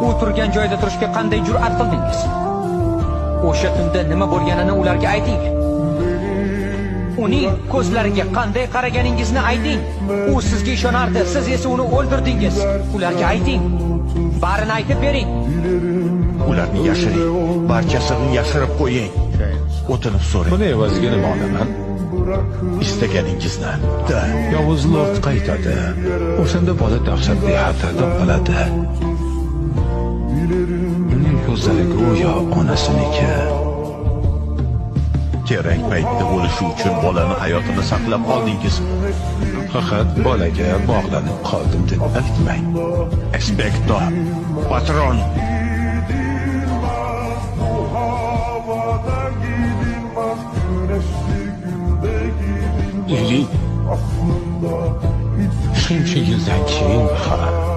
U turgan joyda turishga qanday jur'at qildingiz? O'sha tunda nima bo'lganini ularga ayting. Uning ko'zlariga qanday qaraganingizni ayting. U sizga ishonardi, siz esa uni o'ldirdingiz. Ularga ayting. Barini aytib bering. Ularni yashiring. Barchasini yashirib qo'ying. O'tinib so'rang. Buni evaziga nima olaman? Istaganingizni. Da. Yovuz lord qaytadi. O'shanda bola dahshatli xatarda qoladi. Uning ko'zlari go'yo onasiniki. Kerak paytda bo'lishi uchun bolani hayotini saqlab qoldingiz. Faqat bolaga bog'lanib qoldim deb aytmang. Expecto patron. Lili, shuncha yildan keyin ham